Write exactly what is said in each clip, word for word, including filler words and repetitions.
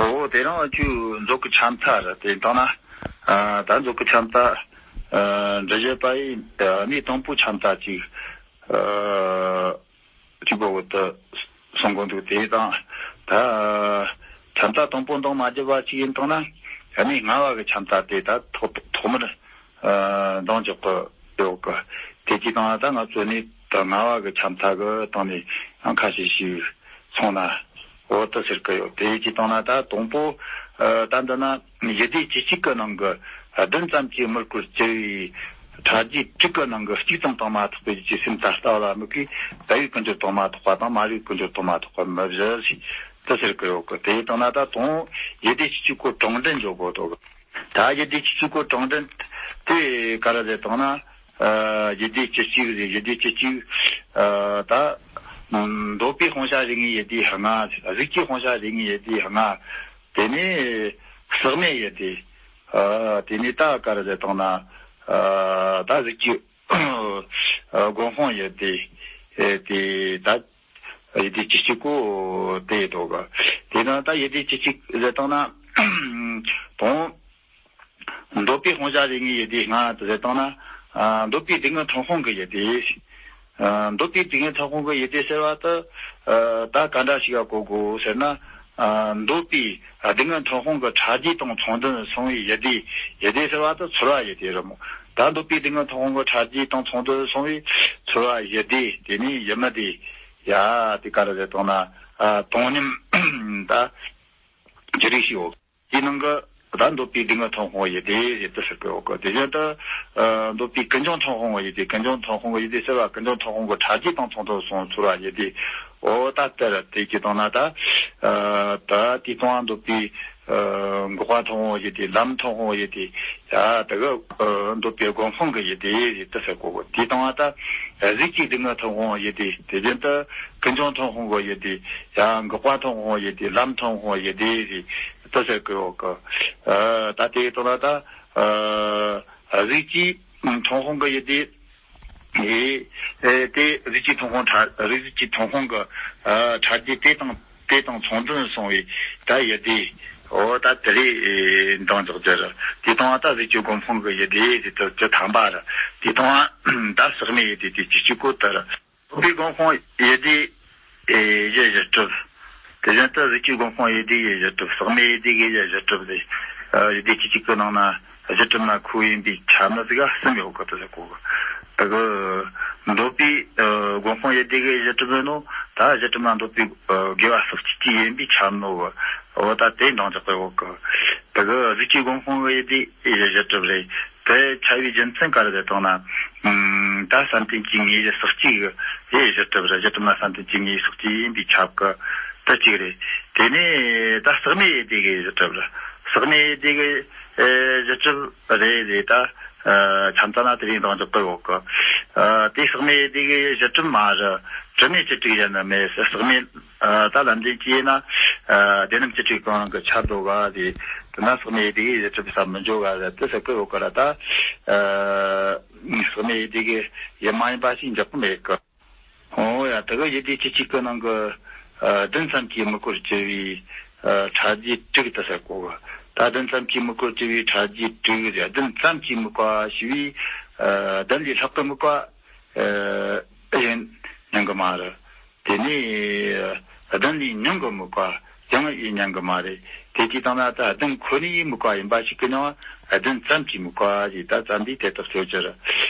ཨོ་དེ་རིང་ཁྱོད་མཛོད་ཀྱི་ཆ་མཐའ་རེད། དེ་བཏང་ན་ཨ་ད་མཛོད་ཀྱི་ཆ་མཐའ་ཨ་འབྲི་བྱེད་པ་ཡིས་ཨ་གནས་དང་པོ་ཆ་མཐའ་གཅིག་ཨ་གཅིག་པོ་བོད་དུ་གསུང་གོ་འདུག་དེ་དང་ད་ཆ་མཐའ་དང་པོ་འདང་མ་བརྒྱབ་པ་གཅིག་ཡིན་བཏང་ན་ཨ་གནས་ལྔ་པ་གི་ཆ་མཐའ་དེ་ད་ཐོག་ཐོག་མར་ཨ་འདང་རྒྱག་གི་ཡོད་གི། དེ་གཅིག་བཏང་ན་ད་ང་ཚོ་ནི་ད་ལྔ་པ་གི་ཆ་མཐའ་གི་སྟེང་ནས་ཡང་ཁ་ཤས་ཤིག་སོང་ན། འོ་དེ་ཟེར་གི་ཡོད། དེ་གཅིག་བཏང་ན་ད་དང་པོ་ཨ་ད་འདི་ན་ཡི་སྡེ་བཅུ་གཅིག་གི་ནང་གི་བདུན་ཙམ་གྱིས་དམུ་རྒོད་བཅུ་བའི་ཕྲ་རྒྱས་དྲུག་གི་ནང་གི་གཅིག་ཙམ་བཏང་མ་ཐག་པའི་ཀྱི་སེམས་ད་ལྟ་བ་ལ་དམིགས་གི་ད་ཡི་ཀུན་སྦྱོར་བཏང་མ་ཐག་པ་དང་མ་རིག་ཀུན་སྦྱོར་བཏང་མ་ཐག་པ་མི་བཞི་ཞིག་དེ་ཟེར་གི་ཡོད་གི། དེ་བཏང་ན་ད་དང་ཡི་སྡེ་བཅུ་གཅིག་པོ་དྲང་འདྲེན་འཇོག་དགོས་དོ། ད་ཡི་སྡེ་བཅུ་གཅིག་པོ་དྲང་འདྲེན་དེ་ག་རེ་རེད་བཏང་ན། ཨ་ཡི་སྡེ་བཅུ་གཅིག་རེད། ཡི་སྡེ་བཅུ་གཅིག་ཨ་ད་འདོད་པའི་དབང་ཤེས་རིགས་ངེས་ཡི་སྡེ་ལྔ། གཟུགས་ཀྱི་དབང་ཤེས་རིགས་ངེས་ཡི་སྡེ་ལྔ། དེ་ནས་ཟག་མེད་ཡི་སྡེ། ཨ་དེ་ནས་ད་ག་རེ་རེད་བཏང་ན། ཨ་ད་གཟུགས་ཀྱི་ཨ་སྒོམ་དཔང་ཡི་སྡེ། ཨེ་དེ་ད་ཡི་སྡེ་བཅུ་གཅིག་པོ་དེ་ཡོད་གི། དེ་ན་ད་ཡི་སྡེ་བཅུ་གཅིག་ཟེར་བཏང་ན་དང་། འདོད་པའི་དབང་ཤེས་རིགས་ངེས་ཡི་སྡེ་ལྔ་དེ་ཟེར་བཏང་ན། ཨ་འདོད་པའི་སྡུག་བསྔལ་མཐོང་སྤང་གི་ཡི་སྡེ། ཨ་འདོད་པའི་སྡུག་བསྔལ་མཐོང་སྤང་གི་ཡི་སྡེ་ཟེར་བ་དེ་ཨ་ད་ག་འདྲ་ཞིག་ག་གོ་དགོས་ཟེར་ན། ཨ་འདོད་པའི་སྡུག་བསྔལ་མཐོང་སྤང་གི་ཕྲ་རྒྱས་དང་ཚོགས་འདུར་སོང་བའི་ཡི་སྡེ། ཡི་སྡེ་ཟེར་བ་དེ་ཚོར་བ་ཡི་སྡེ་རེད་མོ། ད་འདོད་པའི་སྡུག་བསྔལ་མཐོང་སྤང་གི་ཕྲ་རྒྱས་དང་ཚོགས་འདུར་སོང་བའི་ཚོར་བ་ཡི་སྡེ། དེ་ནས་ཡུལ་མུན་སྡེ། ཡ་དེ་ག་རེ་རེད་བཏང་ན་ཨ་བཏང་སྙོམས་ད་ཅི་རིགས་ཤིག་ཡོད། དེའི་ནང་གི་ད་འདོད་པའི་སྡུག་བསྔལ་མཐོང་སྤང་ཡི་སྡེ་ཞེས་དེ་ཟེར་གི་ཡོད་གི། དེ་བཞིན་དུ་ཨ་འདོད་པའི་ཀུན་འབྱུང་མཐོང་སྤང་ཡི་སྡེ། ཀུན་འབྱུང་མཐོང་སྤང་ཡི་སྡེ་ཟེར་བ་ཀུན་འབྱུང་མཐོང་སྤང་གི་ཕྲ་རྒྱས་དང་ཚོགས་འདུར་སོང་ཚོར་བ་ཡི་སྡེ། འོ་ད་དེ་ར་དེ་གཅིག་བཏང་ན་ད་ཨ་ད་དེ་དང་འདོད་པའི་ཨ་འགོག་པ་མཐོང་སྤང་ཡི་སྡེ། ལམ་མཐོང་སྤང་ཡི་སྡེ། ཡ་དེ་གི་ཨ་འདོད་པའི་སྒོམ་དཔང་གི་ཡི་སྡེ་ཞེས་དེ་ཟེར་གི་ཡོད་གི། དེ་བཏང་བ་ད་གཟུགས་ཀྱི་སྡུག་བསྔལ་མཐོང་སྤང་ཡི་སྡེ། དེ་བཞིན་དུ་ཀུན་འབྱུང་མཐོང་སྤང་གི་ཡི་སྡེ། ཡང་འགོག་པ་མཐོང་སྤང་ཡི་སྡེ། ལམ་མཐོང་སྤང་ཡི་སྡེ་ཞེས་དེ་ཟེར་གི་ཡོད་གི། ཨ་ད་དེ་ལྟ་ན་ད་ཨ་གཟུགས་ཀྱི་མཐོང་སྤང་གི་ཡི་སྡེ། ཨེ་ཨེ་དེ་གཟུགས་ཀྱི་མཐོང་སྤང་ཕྲ། གཟུགས་ཀྱི་མཐོང་སྤང་གི་ཨ་ཕྲ་རྒྱས་དེ་དང་དེ་དང་ཚོགས་འདུར་སོང་བའི་ད་ཡི་སྡེ། འོ་ད་དེ་རེད། འདང་རྒྱག་རྒྱུ་རེད། དེ་དང་ད་གཟུགས་ཀྱི་སྒོམ་དཔང་གི་ཡི་སྡེ་དེ་དང་བཅུ་ཐམ་པ་རེད། དེ་དང་ད་ཟག་མེད་ཡི་སྡེ་དེ་བཅུ་གཅིག་པོ་དེ་རེད། འདོད་པའི་སྒོམ་དཔང་ཡི་སྡེ་ཨེ་ཡི་བཞི་གྲུབ། དེ་བཞིན་དུ་གཟུགས་ཀྱི་སྒོམ་དཔང་ཡི་སྡེ་ཡི་བཞི་གྲུབ། ཟག་མེད་ཡི་སྡེ་གི་ཡི་བཞི་གྲུབ་རེད། ཨ་ཡི་སྡེ་བཅུ་གཅིག་གི་ནང་ན་བཞི་གྲུབ་ན་ཁོ་ཡིན་པའི་ཁྱབ་ནི་ཟིག་ག་གསུམ་ཡོད་གི་དེ་ཟེར་གོ་གི། དེ་གི་འདོད་པའི་ཨ་སྒོམ་དཔང་ཡི་སྡེ་གི་བཞི་གྲུབ་ཡིན་ནོ། ད་བཞི་གྲུབ་ན་འདོད་པའི་ཨ་དགེ་བ་ཟག་བཅས་ཀྱི་ཡིན་པའི་ཁྱབ་ནོ་གི། འོ་ད་དེ་འདང་རྒྱག་གི་ཡོད་གི། དེ་གི་གཟུགས་ཀྱི་སྒོམ་དཔང་གི་ཡི་སྡེ་ཡི་བཞི་གྲུབ་རེད། དེ་ཆགས་པའི་རྒྱུ་མཚན་ག་རེ་རེད་བཏང་ན། ཨམ་ད་བསམ་གཏན་གྱི་ངོས་ཀྱི་ཟག་བཅས་ཀྱི་ཡི་བཞི་གྲུབ་རེད། བཞི་གྲུབ་ན་བསམ་གཏན་གྱི་ངོས་ཀྱི་ཟག་བཅས་ཡིན་པའི་ཁྱབ་གི། དེ་གཅིག་རེད། དེ་ནས་ད་ཟག་མེད་ཡི་སྡེ་གི་བཞི་གྲུབ་རེད། ཟག་མེད་ཡི་སྡེ་གི་ཨེ་བཞི་གྲུབ་རེད་རེད། ད་ཨ་ཆ་མཐའ་ན་དེ་རིང་འདང་རྒྱག་གི་ཡོད་གི། ཨ་དེ་ཟག་མེད་ཡི་སྡེ་གི་བཞི་གྲུབ་མ་རེད། དྲི་མེད་བཅུ་དྲུག་གཞན་དུ་མེད། ཟག་མེད་ཨ་ད་ལམ་བདེན་བཅས་ན་ཨ་བདེན་རྣམ་བཅུ་དྲུག་གང་རུང་གི་ཁྱབ་འགྲོ་ག་རེད། དེ་ན་ཟག་མེད་ཡི་སྡེ་གི་བཞི་གྲུབ་ས་མི་འཇོག་ག་རེད། དེ་ཟེར་གི་ཡོད་གི་ར། ད་ཨ་ཟག་མེད་ཡི་སྡེ་གི་ཡི་མ་ཡིན་པ་ཞིག་འཇོག་གི་མེད་གི། འོ་ཡ། དེ་གི་ཡི་སྡེ་བཅུ་གཅིག་གི་ནང་གི་ཨ་བདུན་ཙམ་གྱིས་དམིགས་པར་གྱུར་པའི་ཨ་ཕྲ་རྒྱས་དྲུག་དེ་ཟེར་གོ་གི། ད་བདུན་ཙམ་གྱིས་དམིགས་པར་གྱུར་པའི་ཕྲ་རྒྱས་དྲུག་རེད། བདུན་ཙམ་གྱིས་དམིགས་པ་ཞེས་པའི་ཨ་བདུན་ལས་ལྷག་གི་དམིགས་པ་ཨེ་ཡིན་སྙམ་གི་མ་རེད། དེ་ནས་བདུན་ལས་ཉུང་གི་དམིགས་པ་ཡང་ཡིན་སྙམ་གི་མ་རེད། དེ་དུས་དང་ན་ད་བདུན་ཁོ་ནའི་དམིགས་པ་ཡིན་པ་ཞིག་གི་སྣང་བ་བདུན་ཙམ་གྱིས་དམིགས་པ་ཞེས་ད་ཙམ་པས་དེ་དག་ཤོད་ཀྱི་རེད།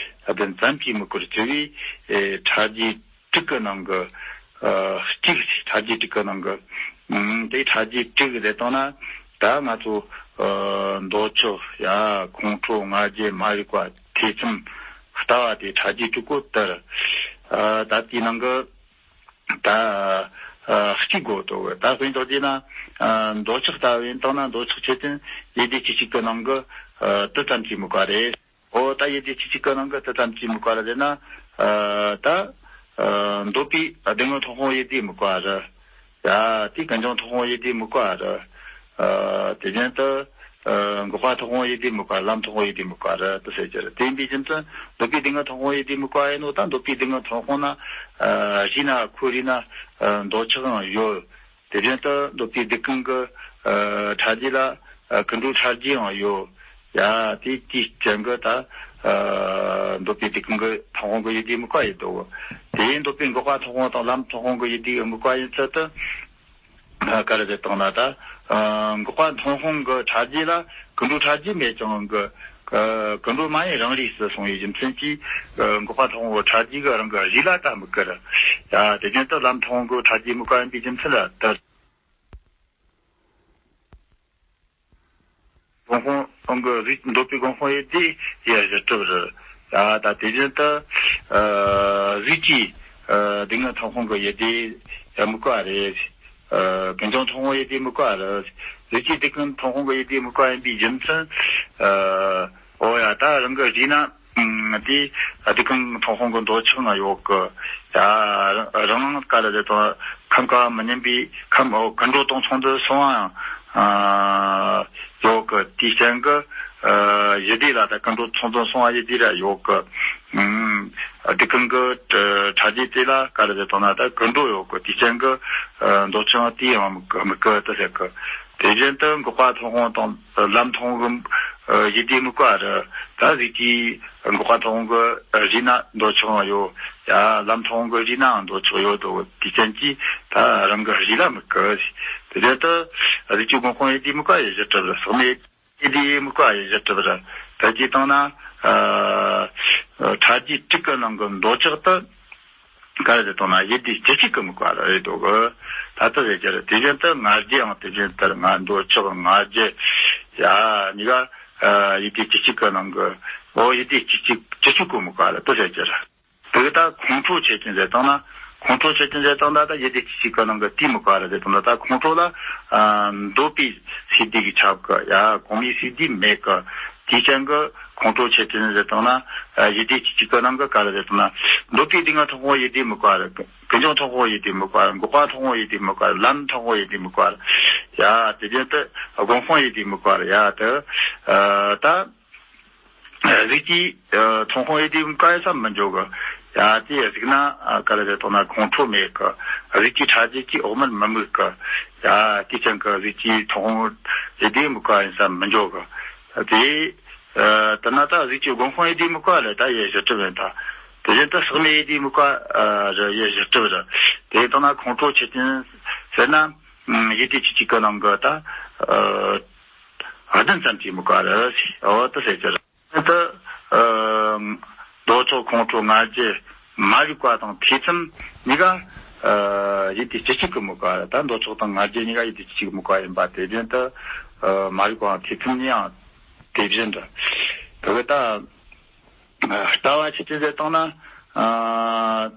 བདུན་ཙམ་གྱིས་དམིགས་པར་གྱུར་པའི་ཨེ་ཕྲ་རྒྱས་དྲུག་གི་ནང་གི་ཨ་གཅིག་ཕྲ་རྒྱས་དྲུག་གི་ནང་གི་ཨ་དེ་ཕྲ་རྒྱས་དྲུག་རེད་བཏང་ན། ད་ང་ཚོ་ཨ་འདོད་ཆགས་ཡ་ཁོང་ཁྲོ་ང་རྒྱལ་མ་རིག་པ་ཐེ་ཚོམ་ལྟ་བ་དེ་ཕྲ་རྒྱས་དྲུག་གོ་དེ་རེད། ཨ་ད་དེའི་ནང་གི་ད་ཨ་གཅིག་གོ་དོ་གི། ད་དཔེ་འཇོག་དུས་ན་ཨ་འདོད་ཆགས་ལྟ་བུ་ཡིན་བཏང་ན། འདོད་ཆགས་ཆོས་ཅན་ཡི་སྡེ་བཅུ་གཅིག་གི་ནང་གི་ཨ་དེ་ཙམ་གྱིས་དམིགས་པ་རེད། འོ་ད་ཡི་སྡེ་བཅུ་གཅིག་གི་ནང་གི་དེ་ཙམ་གྱིས་དམིགས་པ་རེད་ན། ཨ་ད་ཨ་འདོད་པའི་སྡུག་བསྔལ་མཐོང་སྤང་ཡི་སྡེ་དམིགས་པ་རེད། ཡ་དེ་ཀུན་འབྱུང་མཐོང་སྤང་ཡི་སྡེ་དམིགས་པ་རེད། ཨ་དེ་བཞིན་དུ་ཨ་འགོག་པ་མཐོང་སྤང་ཡི་སྡེ་དམིགས་པ། ལམ་མཐོང་སྤང་ཡི་སྡེ་དམིགས་པ་རེད། དེ་ཟེར་གྱི་རེད། དེ་ཡིན་པའི་རྒྱུ་མཚན་འདོད་པའི་སྡུག་བསྔལ་མཐོང་སྤང་ཡི་སྡེ་དམིགས་པ་ཡིན་ནོ། ད་འདོད་པའི་སྡུག་བསྔལ་མཐོང་སྤང་ན་ཨ་རེད་ན། ཁོ་རེད་ན་ཨ་འདོད་ཆགས་ཡང་ཡོད། དེ་བཞིན་དུ་འདོད་པའི་སྡིག་ཀུན་གྱི་ཨ་ཕྲ་རྒྱས་ལ་ཨ་ཀུན་འགྲོ་ཕྲ་རྒྱས་ཡང་ཡོད། ཡ་དེ་དེའི་རྐྱེན་གྱིས་ད་ཨ་འདོད་པའི་སྡིག་ཀུན་གྱི་མཐོང་སྤང་གི་ཡིད་བདེ་དམིགས་པ་ཡོད་དོ། དེ་ཡིན་འདོད་པའི་འགོག་པ་མཐོང་སྤང་དང་ལམ་མཐོང་སྤང་གི་ཡིད་བདེ་དམིགས་པ་ཡིན་ཚུལ་དུ། ཨ་ག་རེ་ཟེར་བཏང་ན་ད་ཨ་འགོག་པ་མཐོང་སྤང་གི་ཕྲ་རྒྱས་ལ་ཀུན་འགྲོ་ཕྲ་རྒྱས་མེད་ཀྱང་གི་ཨ་ཀུན་འགྲོ་མ་ཡིན་རང་རིག་སུ་སོང་བའི་རྒྱུ་མཚན་གྱིས་ཨ་འགོག་པ་མཐོང་སྤང་གི་ཕྲ་རྒྱས་ཀྱི་རང་གི་རིགས་ལ་ད་དམིགས་ཀྱི་རེད། ཡ་དེ་བཞིན་དུ་ལམ་མཐོང་སྤང་གི་ཕྲ་རྒྱས་དམིགས་པ་ཡིན་པའི་རྒྱུ་མཚན་ལ་ད། སྒོམ་སྤང་གི་རིགས་འདོད་པའི་སྒོམ་སྤང་ཡིད་བདེ་ཡེ་གཞི་གྲུབ་རེད། ཡ་ད་དེ་བཞིན་དུ་ཨ་རིགས་ཀྱི་ཨ་སྡུག་བསྔལ་མཐོང་སྤང་གི་ཡིད་བདེ་ཡེ་དམིགས་པ་རེད། ཨ་ཀུན་འབྱུང་མཐོང་སྤང་ཡིད་བདེ་དམིགས་པ་རེད། རིགས་ཀྱི་སྡུག་བསྔལ་མཐོང་སྤང་གི་ཡིད་བདེ་དམིགས་པ་ཡིན་པའི་རྒྱུ་མཚན་ཨ་འོ་ཡ་ད་རང་གི་རིགས་ན། ཨུམ། དེ་སྡིག་ཀུན་མཐོང་སྤང་གི་འདོད་ཆགས་ང་ཡོད་གི། ཡ། རང་རང་ག་རེ་ཟེར་དང་ཁམས་ཀ་མི་སྙོམས་པའི་ཁམས་འོ་ཀུན་འགྲོ་དང་ཚོགས་འདུ་སོང་བ་ཡང་ཡོད་གི། དེའི་རྐྱེན་གྱིས་ཡིད་བདེ་ལ་ད་ཀུན་འགྲོ་ཚོགས་འདུ་སོང་བ་ཡིད་བདེ་ར་ཡོད་གི། ཨུམ། སྡིག་ཀུན་གྱི་ཕྲ་རྒྱས་དེ་ལ་ག་རེ་ཟེར་དང་ན་ད་ཀུན་འགྲོ་ཡོད་གི། དེའི་རྐྱེན་གྱིས་འདོད་ཆགས་དེ་ཡང་མི་དགོས་གི་དེ་ཟེར་གི། དེ་བཞིན་དུ་འགོག་པ་མཐོང་སྤང་དང་། ལམ་མཐོང་གི་ཡིད་བདེ་དམིགས་པ་རེད། ད་རིགས་ཀྱི་འགོག་པ་མཐོང་གི་རིགས་ན་འདོད་ཆགས་ཡོད། ཡ་ལམ་མཐོང་གི་རིགས་ནའང་འདོད་ཆགས་ཡོད་དོ། དེའི་རྐྱེན་གྱིས་ད་རང་གི་རིགས་ལ་དམིགས་གི། དེ་བཞིན་དུ་རིགས་ཀྱི་སྒོམ་སྤང་ཡིད་བདེ་དམིགས་པ་ཡེ་གཞི་གྲུབ་རེད། ཟག་མེད་ཡིད་བདེ་དམིགས་པ་ཡེ་གཞི་གྲུབ་རེད། ད་ཅི་བཏང་ན་ཨ་ཕྲ་རྒྱས་དྲུག་གི་ནང་གི་འདོད་ཆགས་དེ། ག་རེ་ཟེར་དང་ན་ཡིད་བདེ་བཅུ་གཅིག་གི་དམིགས་པ་རེད་འདུག་གི། ད་ལྟ་ཟེར་གྱི་རེད། དེ་བཞིན་དུ་ང་རྒྱལ་ཡང་དེ་བཞིན་ལྟར་ང་འདོད་ཆགས་ང་རྒྱལ་ཡ་གཉིས་ཀ་ཡིད་བདེ་བཅུ་གཅིག་གི་ནང་གི་འོ་ཡིད་བདེ་བཅུ་གཅིག་བཅུ་གཅིག་གི་དམིགས་པ་རེད་དུ་ཟེར་གྱི་རེད། དེ་གི་ད་ཁོང་ཁྲོ་ཆེ་ཆུང་ཟེར་དང་ན་ཁོང་ཁྲོ་ཆེ་ཆུང་ཟེར་དང་ན་ད་ཡིད་བདེ་བཅུ་གཅིག་གི་ནང་གི་དེའི་དམིགས་པ་རེད་ཟེར་དང་ན་ད་ཁོང་ཁྲོ་ལ་འདོད་པའི་སས་བསྡུས་ཀྱི་ཁྱབ་གི། ཡ་གོང་མའི་སས་བསྡུས་མེད་གི། དེའི་རྐྱེན་གྱིས་ཁོང་ཁྲོ་ཆེ་ཆུང་ཟེར་དང་ན། ཡིད་བདེ་བཅུ་གཅིག་གི་ནང་གི་ག་རེ་ཟེར་དང་ན། འདོད་པའི་སྡུག་བསྔལ་མཐོང་སྤང་ཡིད་བདེ་དམིགས་པ་རེད། ཀུན་འབྱུང་མཐོང་སྤང་ཡིད་བདེ་དམིགས་པ་རེད། འགོག་པ་མཐོང་སྤང་ཡིད་བདེ་དམིགས་པ་རེད། ལམ་མཐོང་སྤང་ཡིད་བདེ་དམིགས་པ་རེད། ཡ་དེ་བཞིན་དུ་སྒོམ་སྤང་ཡིད་བདེ་དམིགས་པ་རེད། ཡ་དེ་ད་རིགས་ཀྱི་མཐོང་སྤང་ཡིད་བདེ་དམིགས་པ་ཡིན་ས་མི་འཇོག་གི། ཡ་དེ་གཟིགས་ན་ག་རེ་ཟེར་དང་ན་ཁོང་ཁྲོ་མེད་གི། རིགས་ཀྱི་ཕྲ་རྒྱས་ཀྱི་འོག་མར་མི་དམིགས་གི། ཡ་དེའི་རྐྱེན་གྱིས་རིགས་ཀྱི་མཐོང་སྤང་ཡིད་བདེ་དམིགས་པ་ཡིན་ས་མི་འཇོག་གི། དེ། ཨ་དེ་ན་ད་རིགས་ཀྱི་སྒོམ་སྤང་ཡིད་བདེ་དམིགས་པ་ལ་ད་ཡེ་གཞི་གྲུབ་ཡིན་ད། དེ་བཞིན་དུ་ཟག་མེད་ཡིད་བདེ་དམིགས་པ་ཨ་རེད། ཡེ་གཞི་གྲུབ་རེད། དེ་ལྟ་ན་ཁོང་ཁྲོ་ཆེ་ཆུང་ཟེར་ན། ཨ་ཡིད་བདེ་བཅུ་གཅིག་གི་ནང་གི་ད་ཨ་བདུན་ཙམ་གྱི་དམིགས་པ་རེད། འོ་དེ་ཟེར་གྱི་རེད། དེ་ད་ཨ་འདོད་ཆགས་ཁོང་ཁྲོ་ང་རྒྱལ་མ་རིག་པ་དང་ཐེ་ཚོམ་གཉིས་ཀ་ཨ་ཡིད་བདེ་བཅུ་གཅིག་གི་དམིགས་པ་རེད། ད་འདོད་ཆགས་དང་ང་རྒྱལ་གཉིས་ཀ་ཡིད་བདེ་བཅུ་གཅིག་གི་དམིགས་པ་ཡིན་པ། དེ་བཞིན་དུ་ཨ་མ་རིག་པ་དང་ཐེ་ཚོམ་གཉིས་ཡང་དེ་བཞིན་རེད། དེ་གི་ད་ལྟ་བ་ཆེ་ཆུང་ཟེར་བཏང་ན་ཨ་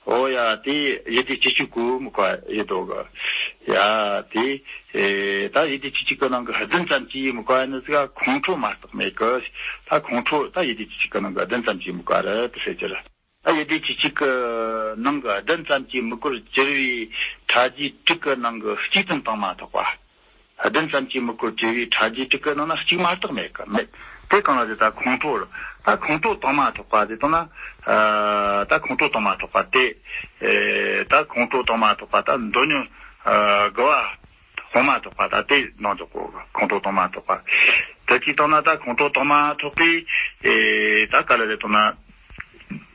འོ་ཡ་དེ་ཡིད་བདེ་བཅུ་གཅིག་གི་དམིགས་པ་ཡིན་འདུག་གི། ཡ་དེ་ཨེ་ད་ཡིད་བདེ་བཅུ་གཅིག་གི་ནང་གི་བདུན་ཙམ་གྱི་དམིགས་པ་ཡིན་ནི་ཟིག་ཁོང་ཁྲོ་མ་གཏོགས་མེད་གི། ད་ཁོང་ཁྲོ་ད་ཡིད་བདེ་བཅུ་གཅིག་གི་ནང་གི་བདུན་ཙམ་གྱི་དམིགས་པ་རེད་དེ་ཟེར་གྱི་རེད། ད་ཡིད་བདེ་བཅུ་གཅིག་གི་ནང་གི་བདུན་ཙམ་གྱི་དམིགས་པར་གྱུར་པའི་ཕྲ་རྒྱས་དྲུག་གི་ནང་གི་གཅིག་ཙམ་དང་མ་ཐོགས་པ། བདུན་ཙམ་གྱི་དམིགས་པར་གྱུར་པའི་ཕྲ་རྒྱས་དྲུག་གི་ནང་ན་གཅིག་མ་གཏོགས་མེད་གི། མེད། དེ་གང་ལ་ཟེར་ད་ཁོང་ཁྲོ་རེད། ད་ཁོང་ཁྲོ་དང་མ་ཐོགས་པ་ཟེར་དང་ན། ཨ་ད་ཁོང་ཁྲོ་དང་མ་ཐོགས་པ་དེ། ཨེ་ད་ཁོང་ཁྲོ་དང་མ་ཐོགས་པ་ད་འདོད་ཉོན་ཨ་དགུ་བ་དང་མ་ཐོགས་པ་ད་དེ་ནང་འཇོག་གོ། ཁོང་ཁྲོ་དང་མ་ཐོགས་པ། དེ་གཅིག་བཏང་ན་ད་ཁོང་ཁྲོ་དང་མ་ཐོགས་པའི་ཨེ་ད་ག་ལ་ཟེར་དང་ན།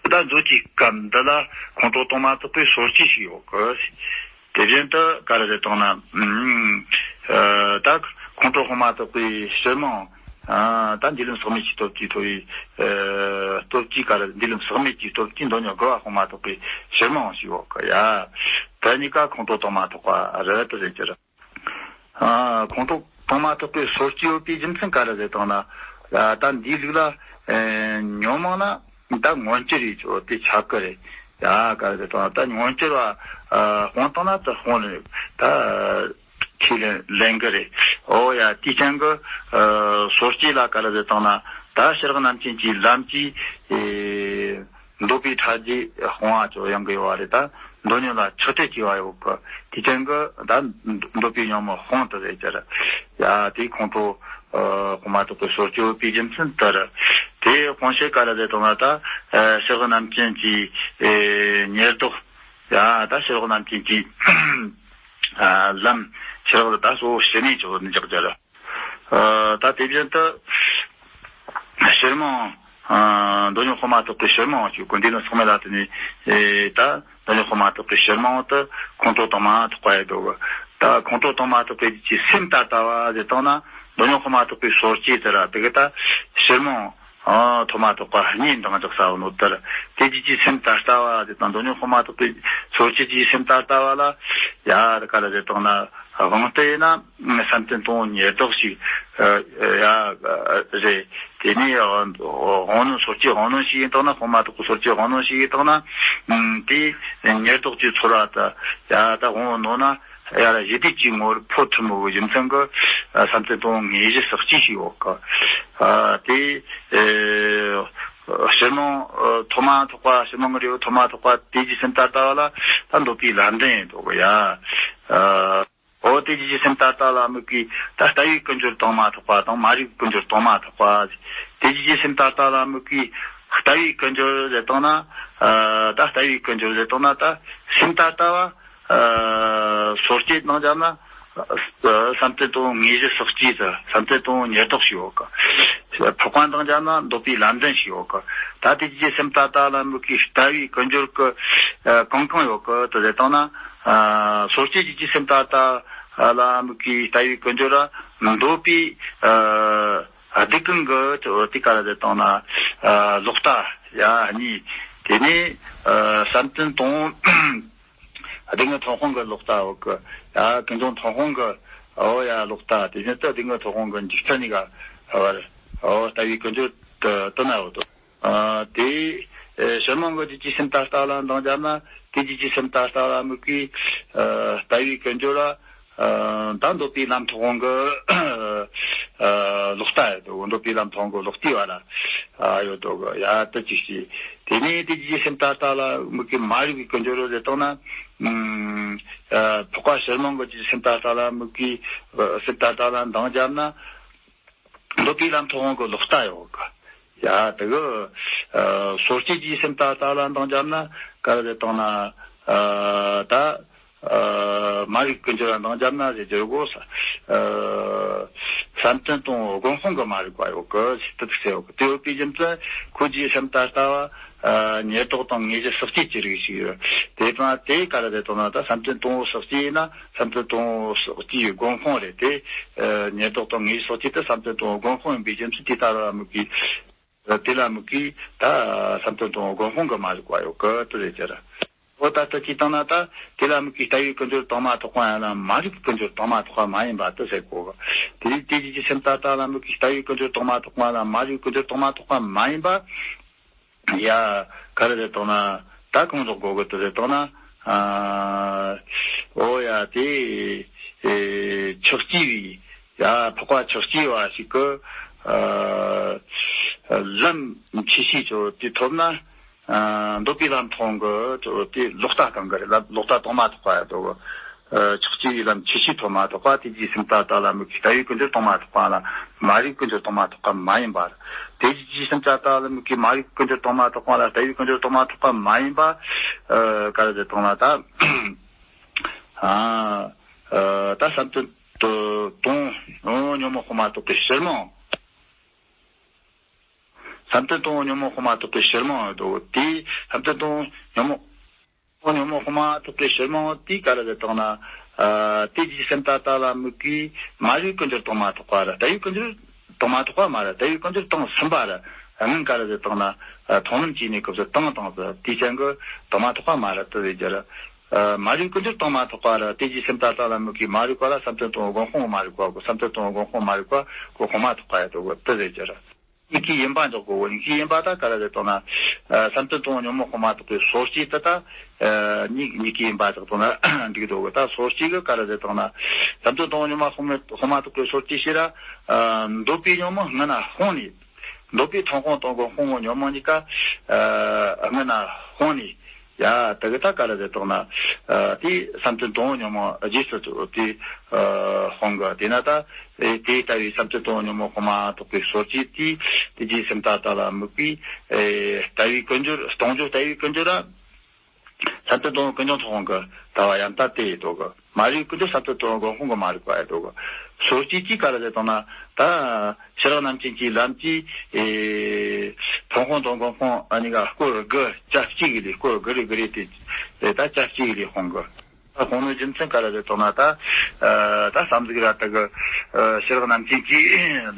ད་མཛོད་ཀྱི་སྐབས་འདི་ལ་ཁོང་ཁྲོ་དང་མ་ཐོགས་པའི་སོ་སྐྱེ་ཞིག་ཡོད་གི། དེ་བཞིན་དུ་ག་རེ་ཟེར་དང་ན། ཨ་ད་ཁོང་ཁྲོ་དང་མ་ཐོགས་པའི་ཕྱིར་མིང་། ཨ་ད་འདུས་ལམ་ཟག་མེད་ཀྱི་སྟོབས་ཀྱིས་ཐོབ་པའི་ཨ་སྟོབས་ཀྱིས་ག་རེ་འདུས་ལམ་ཟག་མེད་ཀྱི་སྟོབས་ཀྱིས་འདོད་ཉོན་དགུ་བ་དང་མ་ཐོགས་པའི་ཕྱིར་མིང་ཞིག་ཡོད་གི། ཡ་དེ་གཉིས་ཀ་ཁོང་ཁྲོ་དང་མ་ཐོགས་པ་རེད་དེ་ཟེར་གྱི་རེད། ཨ་ཁོང་ཁྲོ་དང་མ་ཐོགས་པའི་སོ་སྐྱེ་ཡོད་པའི་རྒྱུ་མཚན་ག་རེ་ཟེར་དང་ན། ཨ་ད་འདིའི་ལུགས་ལ་ཨེ་ཉོན་མོངས་ན་ད་མངོན་གྱུར་རེད་ཆོག་དེ་ཆགས་ཀྱི་རེད། ཡ་ག་རེ་ཟེར་དང་ན་ད་མངོན་གྱུར་བ་ཨ་སྤངས་བཏང་ན་ད་སྤངས་རེད། ད་ཁས་ལེན་ལེན་གྱི་རེད། འོ་ཡ་དེའི་རྐྱེན་གྱིས་ཨ་སོ་སྐྱེ་ལ་ག་རེ་ཟེར་དང་ན་ད་ཕྱི་རོལ་རྣམ་མཁྱེན་གྱི་ལམ་གྱིས་ཨེ། འདོད་པའི་ཕྲ་རྒྱས་སྤོང་བ་ཅོ་ཡང་གི་ཡོད་རེད་ད། འདོད་ཉོན་ལ་ཆགས་བྲལ་གྱི་བ་ཡོད་གི། དེ་ཅན་གི་ད་འདོད་པའི་ཉོན་མོངས་སྤོང་དུ་རེད་ཅེར། ཡ་དེའི་ཁོང་ཁྲོ་ཨ་དཔག་མ་ཐོགས་པའི་སོ་སྐྱེ་ཡོད་པའི་རྒྱུ་མཚན་དེ་རེད། དེའི་དཔང་བཤད་ག་རེ་རེད་དང་ན་ད་ཨ་ཕྱི་རོལ་རྣམ་མཁྱེན་གྱི་ཨེ་ཉེར་བསྡོགས། ཡ་ད་ཕྱི་རོལ་རྣམ་མཁྱེན་གྱི་ ལམ་ཕྱི་རོལ་ད་གཙོ་བོ་ཕྱི་ནས་ཅིག་འཇོག་རྒྱུ་རེད། ད་དེ་བཞིན་དུ་ཕྱིར་མིང་། ཨ། མདོ་སྙོམས་དཔོན་མ་ཐོབ་པའི་ཕྱིར་མིང་ཅིག་ཀུན་ལྡན་ལ་སོགས་མེད་ལ་དེ་ནས། ཨེ། ད་མདོ་སྙོམས་དཔོན་མ་ཐོབ་པའི་ཕྱིར་མིང་དུ་ཁོང་ཁྲོ་དྭངས་མ་ཐོགས་པ་ཡོད་དོ། ད་ཁོང་ཁྲོ་དྭངས་མ་ཐོགས་པའི་རྒྱུད་ཀྱི་སེམས་ད་ལྟ་བ་ཟེར་བཏང་ན། མདོ་སྙོམས་དཔོན་མ་ཐོབ་པའི་སོར་སྐྱེས་དེ་ར་དེ་གི་ད་ཕྱིར་མིང་། ཨ། ཐོབ་མ་ཐོགས་པ་གཉིས་འདང་རྒྱག་ས་ཡོད་ནོ་དེར། དེ་རྒྱུད་ཀྱི་སེམས་ད་ལྟ་བ་ཟེར་བཏང་། མདོ་སྙོམས་དཔོན་མ་ཐོབ་པའི་སོར་སྐྱེས་ཀྱི་སེམས་ད་ལྟ་བ་ལ། ཡ་ག་རེ་ཟེར་བཏང་ན། དབང་རྟུལ་ཡིན་ན་བསམ་གཏན་དང་པོ་ཉེར་བསྡོགས་ཤིག་ཡ་རེད། དེ་ནས་དབང་རྣོན་སོར་སྐྱེས་དབང་རྣོན་ཞིག་ཡིན་བཏང་ན། དཔོན་མ་ཐོབ་པའི་སོར་སྐྱེས་དབང་རྣོན་ཞིག་ཡིན་བཏང་ན། དེ་ཉེར་བསྡོགས་ཀྱི་ཚོར་བ་དང་ཡ་ད་དབང་རྣོན་ན། ཡ་ལ་ཡིད་བདེ་ཅིག་ངོར་འཕོ་ཐུབ་མི་བོ་རྒྱུ་མཚན་གྱིས་བསམ་གཏན་དང་པོ་དངོས་གཞི་ཟག་བཅས་ཤིག་ཡོད་གི། དེ་ཕྱིར་མིང་ཐོབ་མ་ཐོགས་པ། ཕྱིར་མིང་གི་འབྲས་བུ་ཐོབ་མ་ཐོགས་པ་དེ་རྒྱུད་སེམས་ད་ལྟ་བ་ལ་ད་འདོད་པའི་ལམ་འདྲེན་ཡིན་དོ་གི་ཡ། འོ་དེ་རྒྱུད་ཀྱི་སེམས་ད་ལྟ་ལ་དམིགས་པའི་ད་ལྟ་བའི་ཀུན་སྦྱོར་དྭངས་མ་ཐོགས་པ་དང་མ་རིག་པའི་ཀུན་སྦྱོར་དྭངས་མ་ཐོགས་པ། དེ་རྒྱུད་ཀྱི་སེམས་ད་ལྟ་ལ་དམིགས་པའི་ལྟ་བའི་ཀུན་སྦྱོར་ཟེར་བཏང་ན། ཨ། ད་ལྟ་བའི་ཀུན་སྦྱོར་ཟེར་བཏང་ན་ད་སེམས་ད་ལྟ་བ། ཨ། སོར་སྐྱེས་གནང་བྱ་ན། ཨ། བསམ་གཏན་དང་པོ་དངོས་གཞི་ཟག་བཅས་སུ། བསམ་གཏན་དང་པོ་ཉེར་བསྡོགས་ཤིག་ཡོད་གི། འཕགས་པ་གནང་བྱ་ན་འདོད་པའི་ལམ་འདྲེན་ཞིག་ཡོད་གི། ད་དེ་རྒྱུད་ཀྱི་སེམས་ད་ལྟ་ལ་དམིགས་པའི་ལྟ་བའི་ཀུན་སྦྱོར་གྱི། ཨ། གང་གང་ཡོད་གི་དེ་ཟེར་བཏང་ན། ཨ། སོར་སྐྱེས་རྒྱུད་ཀྱི་སེམས་ད་ལྟ་ལ་དམིགས་པའི་ལྟ་བའི་ཀུན་སྦྱོར་ར། འདོད་པའི། ཨ། སྡིག་ཀུན་གྱི་དེ་ག་རེ་ཟེར་བཏང་ན། ཨ། ལོག་ལྟ་ཡ་གཉིས། དེ་ནས། ཨ། བསམ་གཏན་དང་པོ། སྡུག་བསྔལ་མཐོང་སྤང་གི་ལོག་ལྟ་ཡོད་གི། ཡ་ཀུན་འབྱུང་མཐོང་སྤང་གི། འོ་ཡ་ལོག་ལྟ། དེ་བཞིན་དུ་སྡུག་བསྔལ་མཐོང་སྤང་གི་འཇིག་རྟེན་གཉིས་ཀ་བར། འོ་ལྟ་བའི་ཀུན་སྦྱོར་དུ་དུ་ན་ཡོད་དོ། ཨ། དེ། ཨེ། ཕྱིར་མིང་གི་རྒྱུད་ཀྱི་སེམས་ད་ལྟ་ལ་འདང་བརྒྱབ་ན། དེ་རྒྱུད་ཀྱི་སེམས་ད་ལྟ་ལ་དམིགས་པའི། ཨ། ལྟ་བའི་ཀུན་སྦྱོར་ལ། ཨ། ད་འདོད་པའི་ལམ་མཐོང་སྤང་གི། ཨ། ལོག་ལྟ་ཡོད་དོ། འདོད་པའི་ལམ་མཐོང་སྤང་གི་ལོག་ལྟའི་བར་ལ། ཨ། ཡོད་དོ་གི། ཡ་དེ་གཅིག་བྱས། དེ་ནས་དེ་རྒྱུད་ཀྱི་སེམས་ད་ལྟ་ལ་དམིགས་པའི་མ་རིག་པའི་ཀུན་སྦྱོར་ཟེར་བཏང་ན། ཨ། འཕགས་པ་ཕྱིར་མིང་གི་རྒྱུད་ཀྱི་སེམས་ད་ལྟ་ལ་དམིགས་པའི། ཨ། སེམས་ད་ལྟ་ལ་འདང་བརྒྱབ་ན། འདོད་པའི་ལམ་མཐོང་སྤང་གི་ལོག་ལྟ་ཡོད་གི། ཡ་དེ་གི། ཨ། སོར་སྐྱེས་རྒྱུད་ཀྱི་སེམས་ད་ལྟ་ལ་འདང་བརྒྱབ་ན་ག་རེ་ཟེར་བཏང་ན། ཨ། ད། ཨ། མ་རིག་ཀུན་སྦྱོར་ལ་འདང་བརྒྱབ་ན་ཟེར་རྒྱུ་གོ་ས། ཨ། བསམ་གཏན་དང་པོ་སྒོམ་སྤང་གི་མ་རིག་པ་ཡོད་གི་ཟེར་དེ་ཟེར་ཡོད་གི། དེ་ཡོད་པའི་རྒྱུ་མཚན་ཁོ་རྒྱུད་ཀྱི་སེམས་ད་ལྟ་བ། ཨ། ཉེར་བསྡོགས་དང་དངོས་གཞི་ཟག་བཅས་ཀྱི་རིགས་ཤིག་ཡོད། དེ་དང་དེ་ག་རེ་ཟེར་བཏང་ན། ད་བསམ་གཏན་དང་པོ་ཟག་བཅས་ཡིན་ན་བསམ་གཏན་དང་པོ་ཟག་བཅས་ཀྱི་སྒོམ་སྤང་རེད་དེ། ཨ། ཉེར་བསྡོགས་དང་དངོས་གཞི་ཟག་བཅས་དེ་བསམ་གཏན་དང་པོ་སྒོམ་སྤང་ཡིན་པའི་རྒྱུ་མཚན་དེ་ལྟར་ལ་དམིགས་པའི། དེ་ལ་དམིགས་པའི་ད་བསམ་གཏན་དང་པོ་སྒོམ་སྤང་གི་མ་རིག་པ་ཡོད་གི་དེ་རེད་ཟེར། འོ་ད་ལྟ་ཅིག་བཏང་ན་ད་དེ་ལ་དམིགས་པའི་ལྟ་བའི་ཀུན་སྦྱོར་དྭངས་མ་ཐོགས་པ་ཡིན་ན་མ་རིག་པའི་ཀུན་སྦྱོར་དྭངས་མ་ཐོགས་པ་མ་ཡིན་པ་དེ་ཟེར་གོ་གི། དེ་དེ་རྒྱུད་ཀྱི་སེམས་ད་ལྟ་ལ་དམིགས་པའི་ལྟ་བའི་ཀུན་སྦྱོར་དྭངས་མ་ཐོགས་པ་ལ་མ་རིག་པའི་ཀུན་སྦྱོར་དྭངས་མ་ཐོགས་པ་མ་ཡིན་པ། ཡ་ག་རེ་ཟེར་བཏང་ན། ད་གང་ཟག་གོ་གི་དེ་ཟེར་བཏང་ན། ཨ། འོ་ཡ་དེ། ཨེ། ཆགས་སྐྱེས་པའི། ཡ་འཕགས་པ་ཆགས་སྐྱེས་པ་ཞིག་གི། ཨ། ལམ་ཆོས་ཤེས་ཅོ་དེ་ཐོབ་ན། ཨ། འདོད་པའི་ལམ་མཐོང་གི་ཅོ་དེ་ལོག་ལྟ་གང་གི་རེད། ལོག་ལྟ་དྭངས་མ་ཐོགས་པ་ཡ་དོ་གི། ཨ། ཆགས་སྐྱེས་པའི་ལམ་ཆོས་ཤེས་ཐོབ་མ་ཐོགས་པ། དེ་རྒྱུད་སེམས་ད་ལྟ་ལ་དམིགས་པའི་ལྟ་བའི་ཀུན་སྦྱོར་དྭངས་མ་ཐོགས་པ་ལ་མ་རིག་ཀུན་སྦྱོར་དྭངས་མ་ཐོགས་པ་མ་ཡིན་པ། དེ་རྒྱུད་སེམས་ད་ལྟ་ལ་དམིགས་པའི་མ་རིག་ཀུན་སྦྱོར་དྭངས་མ་ཐོགས་པ་ལ་ལྟ་བའི་ཀུན་སྦྱོར་དྭངས་མ་ཐོགས་པ་མ་ཡིན་པ། ཨ། ག་རེ་ཟེར་བཏང་ན་ད། ཨ། ཨ། ད་བསམ་གཏན་དང་པོ་ཉོན་མོངས་དཔུང་མ་ཐོབ་པའི་ཕྱིར་མིང་། བསམ་གཏན་དང་པོ་ཉོན་མོངས་དཔུང་མ་ཐོབ་པའི་ཕྱིར་མིང་ཡོད་དོ། དེ་བསམ་གཏན་དང་པོ་ཉོན་མོངས། ཉོན་མོངས་དཔུང་མ་ཐོབ་པའི་ཕྱིར་མིང་དེ་ག་རེ་ཟེར་བཏང་ན། ཨ། དེ་རྒྱུད་སེམས་ད་ལྟ་ལ་དམིགས་པའི་མ་རིག་ཀུན་སྦྱོར་དྭངས་མ་ཐོགས་པ་ར། ལྟ་བའི་ཀུན་སྦྱོར་དྭངས་མ་ཐོགས་པ་མ་ར། ལྟ་བའི་ཀུན་སྦྱོར་དྭངས་ཟིན་པ་ར། སྔོན་ག་རེ་ཟེར་བཏང་ན། ཨ། མཐོང་ལམ་གྱི་གནས་སྐབས་སུ་དྭངས་དྭངས་སུ་དེ་ཅན་གྱི་དྭངས་མ་ཐོགས་པ་མ་ར་དེ་ཟེར་རྒྱུ་ར། ཨ། མ་རིག་ཀུན་སྦྱོར་དྭངས་མ་ཐོགས་པ་ར། དེ་རྒྱུད་སེམས་ད་ལྟ་ལ་དམིགས་པའི་མ་རིག་པ་ལ་བསམ་གཏན་དང་པོ་སྒོམ་སྤང་མ་རིག་པ་གོ། བསམ་གཏན་དང་པོ་སྒོམ་སྤང་མ་རིག་པ་གོ་དྭངས་མ་ཐོགས་པ་ཡ་དོ་གི་དེ་ཟེར་རྒྱུ་ར། གཉིས་ཀའི་ཡིན་པ་འཇོག་དགོས། གཉིས་ཀའི་ཡིན་པ་ད་ག་རེ་ཟེར་བཏང་ན། ཨ། བསམ་གཏན་དང་པོ་ཉོན་མོངས་དཔུང་མ་ཐོབ་པའི་སོར་སྐྱེས་དེ་ད། ཨ། གཉིས་གཉིས་ཀའི་ཡིན་པ་འཇོག་བཏང་ན་འགྲིག་འདུག་གི། ད་སོར་སྐྱེས་གི་ག་རེ་ཟེར་བཏང་ན། བསམ་གཏན་དང་པོ་ཉོན་མོངས་དཔུང་མ་དཔུང་མ་ཐོབ་པའི་སོར་སྐྱེས་ཤེས་ར། ཨ། འདོད་པའི་ཉོན་མོངས་སྔོན་ན་སྤངས་ནས། འདོད་པའི་མཐོང་སྤང་དང་སྒོམ་སྤང་གི་ཉོན་མོངས་གཉིས་ཀ། ཨ། སྔོན་ན་སྤངས་ནས། ཡ་དེ་གི་ད་ག་རེ་ཟེར་བཏང་ན། ཨ། དེ་བསམ་གཏན་དང་པོ་ཉོན་མོངས་རྗེས་སུ་དེ། ཨ། སྤངས་གི། དེས་ན་ད། ཨེ། དེ་ལྟ་བུའི་བསམ་གཏན་དང་པོ་ཉོན་མོངས་དཔུང་མ་ཐོབ་པའི་སོར་སྐྱེས་དེ། དེ་རྒྱུད་སེམས་ད་ལྟ་ལ་དམིགས་པའི། ཨེ། ལྟ་བའི་ཀུན་སྦྱོར། སྟོང་རྒྱུ་ལྟ་བའི་ཀུན་སྦྱོར་ར། བསམ་གཏན་སྟོང་ཀུན་འབྱུང་ཐོག་ཁང་གི་ལྟ་བ་ཡང་དག་དེ་ཡིན་འདུག་གི། མ་རིག་ཀུན་འབྱུང་བསམ་གཏན་སྟོང་དགོན་དཔོན་གི་མ་རིག་པ་ཡིན་འདུག་གི། སོ་སྐྱེ་གིས་ག་རེ་ཟེར་བཏང་ན། ད་ཕྱི་རགས་རྣམ་མཁྱེན་གྱི་ལམ་གྱིས། ཨེ། ཐོག་ཁང་དང་དགོན་དཔོན་ཨ་ནི་ག་སྐོར་དགུ་ཆ་གཅིག་གི་ལས། སྐོར་དགུ་རེ་དགུ་རེ་དེ། ཨེ། ད་ཆ་གཅིག་གི་ལས་དཔང་གི། ད་དཔང་ནི་རྒྱུ་མཚན་ག་རེ་ཟེར་བཏང་ན། ད། ཨ། ད་བསམ་གཟུགས་ར་ད་གི། ཨ། ཕྱི་རགས་རྣམ་མཁྱེན་གྱི་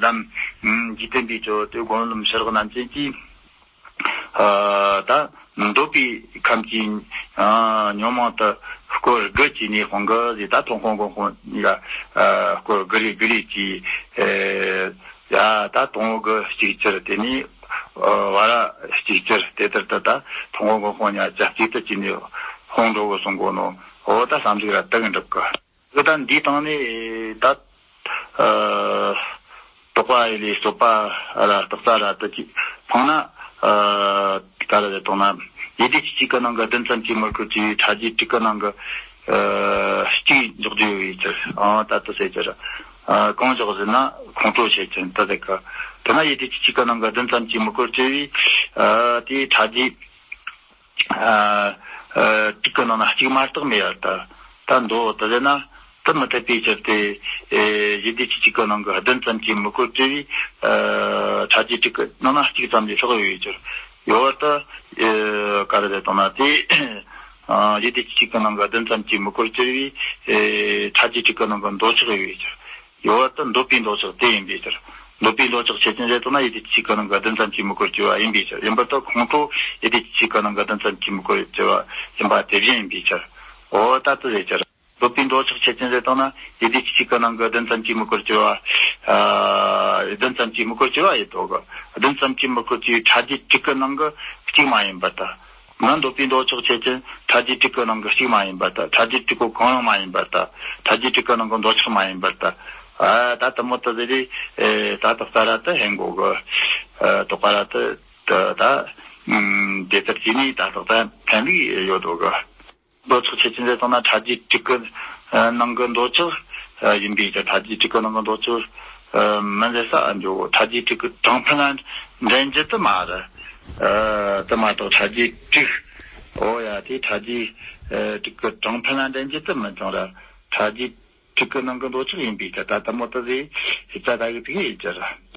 ལམ། ཨ། འཇིག་རྟེན་པའི་ཆོས་དེ། དགོན་ལམ་ཕྱི་རགས་རྣམ་མཁྱེན་གྱི། ཨ། ད་འདོད་པའི་ཁམས་ཀྱི། ཨ། ཉོན་མོངས་དེ་སྐོར་དགུ་གྱིས་ནི་དཔང་གི་ཟེར། ད་ཐོག་ཁང་དགོན་དཔོན་གཉིས་ཀ། ཨ། སྐོར་དགུ་རེ་དགུ་རེ་གྱིས། ཨེ། ཡ། ད་དང་པོ་གི་གཅིག་གྱུར། དེ་ནས། ཨ། བར་གཅིག་གྱུར། དེ་ལྟར་དུ་ད་ཐོག་ཁང་དགོན་དཔོན་གཉིས་ཀ་ཆ་གཅིག་ཏུ་བྱས་ནས་དཔང་འགྲོ་གི་གསུང་གོ་ནོ། འོ། ད་བསམ་གཟུགས་ར་ད་གི་འགྲུབ་གི། ད་འདིའི་སྟེང་ནས་ད། ཨ། རྟོག་པ་ཡི་ལས་རྩོད་པ་ར་རྟག་པ་ར་དེ་གཅིག་སྤངས་ན། ཨ། ག་རེ་ཟེར་བཏང་ན། ཡིད་བདེ་སྐྱིད་གཅིག་གི་ནང་གི་བདུན་ཙམ་གྱིས་མི་བསྐོར་གྱི། ཕྲ་རྒྱས་དྲུག་གི་ནང་གི། ཨ། གཅིག་འཇོག་རྒྱུ་ཡོད་ཀྱི། ཨ། ད་དེ་ཟེར་གྱི་ར། ཨ། གང་འཇོག་ཟེར་ན་ཁོང་ཁྲོ་བྱེད་ཀྱི་དེ་ཟེར་གི། དེ་ན་ཡིད་བདེ་སྐྱིད་གཅིག་གི་ནང་གི་བདུན་ཙམ་གྱིས་མི་བསྐོར་གྱི་བས། ཨ། དེའི་ཕྲ་རྒྱས། ཨ། ཨ། དྲུག་གི་ནང་ན་གཅིག་མ་གཏོགས་མེད་པར་ཐལ། ད་མདོ་དེ་ཟེར་ན་དེ་མི་འཐད་པའི་ཕྱིར་ཏེ། ཨེ། ཡིད་བདེ་སྐྱིད་གཅིག་གི་ནང་གི་བདུན་ཙམ་གྱིས་མི་བསྐོར་གྱི་བས། ཨ། ཕྲ་རྒྱས་དྲུག་གི་ནང་ན་གཅིག་ཙམ་ལས་ལྷག་ཡོད་ཀྱི། ཡོད་པར་ཐལ། ཨེ། ག་རེ་ཟེར་བཏང་ན་དེ། ཨ། ཡིད་བདེ་སྐྱིད་གཅིག་གི་ནང་གི་བདུན་ཙམ་གྱིས་མི་བསྐོར་གྱི་བས། ཨེ། ཕྲ་རྒྱས་དྲུག་གི་ནང་གི་འདོད་ཆགས་ཡོད་ཀྱི། ཡོད་པར་ཐལ། འདོད་པའི་འདོད་ཆགས་དེ་ཡིན་པའི་ཕྱིར། འདོད་པའི་འདོད་ཆགས་ཆོས་ཅན་ཟེར་བཏང་ན་ཡིད་བདེ་སྐྱིད་གཅིག་གི་ནང་གི་བདུན་ཙམ་གྱིས་མི་བསྐོར་གྱི་བས་ཡིན་པའི་ཕྱིར། ཡིན་པར་ཐལ། ཁོང་ཁྲོ་ཡིད་བདེ་སྐྱིད་གཅིག་གི་ནང་གི་བདུན་ཙམ་གྱིས་མི་བསྐོར་གྱི་བས་ཡིན་པ་དེ་བཞིན་ཡིན་པའི་ཕྱིར། འོ། ད་དེ་ཟེར་གྱི་ར། འདོད་པའི་འདོད་ཆགས་ཆོས་ཅན་ཟེར་བཏང་ན་ཡིད་བདེ་སྐྱིད་གཅིག་གི་ནང་གི་བདུན་ཙམ་གྱིས་མི་བསྐོར་གྱི་བས། ཨ། བདུན་ཙམ་གྱིས་མི་བསྐོར་གྱི་བས་ཡིན་འདུག་གི། བདུན་ཙམ་གྱིས་མི་བསྐོར་གྱི་བས་ཕྲ་རྒྱས་དྲུག་གི་ནང་གི་གཅིག་མ་ཡིན་པར་ཐལ། ང་འདོད་པའི་འདོད་ཆགས་ཆོས་ཅན་ཕྲ་རྒྱས་དྲུག་གི་ནང་གི་གཅིག་མ་ཡིན་པར་ཐལ། ཕྲ་རྒྱས་དྲུག་གི་གང་ཡང་མ་ཡིན་པར་ཐལ། ཕྲ་རྒྱས་དྲུག་གི་ནང་གི་འདོད་ཆགས་མ་ཡིན་པར་ཐལ། ཨ། ད་དེ་མོ་དེ་ཟེར་རེ། ཨེ། ད་དེ་ལྟར་ར་དེ་ཧན་གོ་གི། ཨ། རྟོག་པ་ར་དེ་དེ་ད། ཨུམ། དེ་ལྟར་བྱས་ནས་ད་རྟག་ད་ཕན་ལུགས་ཡོད་འདུག་གི། འདོད་ཆགས་ཆོས་ཅན་ཟེར་བཏང་ན་ཕྲ་རྒྱས་དྲུག་གི། ཨ། ནང་གི་འདོད་ཆགས། ཨ། ཡིན་པའི་ཕྱིར། ཕྲ་རྒྱས་དྲུག་གི་ནང་གི་འདོད་ཆགས། ཨ། མིན་ཟེར་ས་ཨ་འགྱོ། ཕྲ་རྒྱས་དྲུག་གི་གྲངས་ཕན་ལ་འགྲན་རྒྱུ་དེ་མ་རེད། ཨ། དེ་མ་གཏོགས་ཕྲ་རྒྱས་དྲུག་འོ་ཡ། དེ་ཕྲ་རྒྱས། ཨ། དྲུག་གི་གྲངས་ཕན་ལ་འགྲན་རྒྱུ་དེ་མིན་ཙང་ར། ཕྲ་རྒྱས་དྲུག་གི་ནང་གི་འདོད་ཆགས་ཡིན་པའི་ཕྱིར། ད་དེ་མོ་དེ་ཟེར་ཞིབ་ཆ་ད་གི་དེ་གི་ཡིན་གྱི་ར།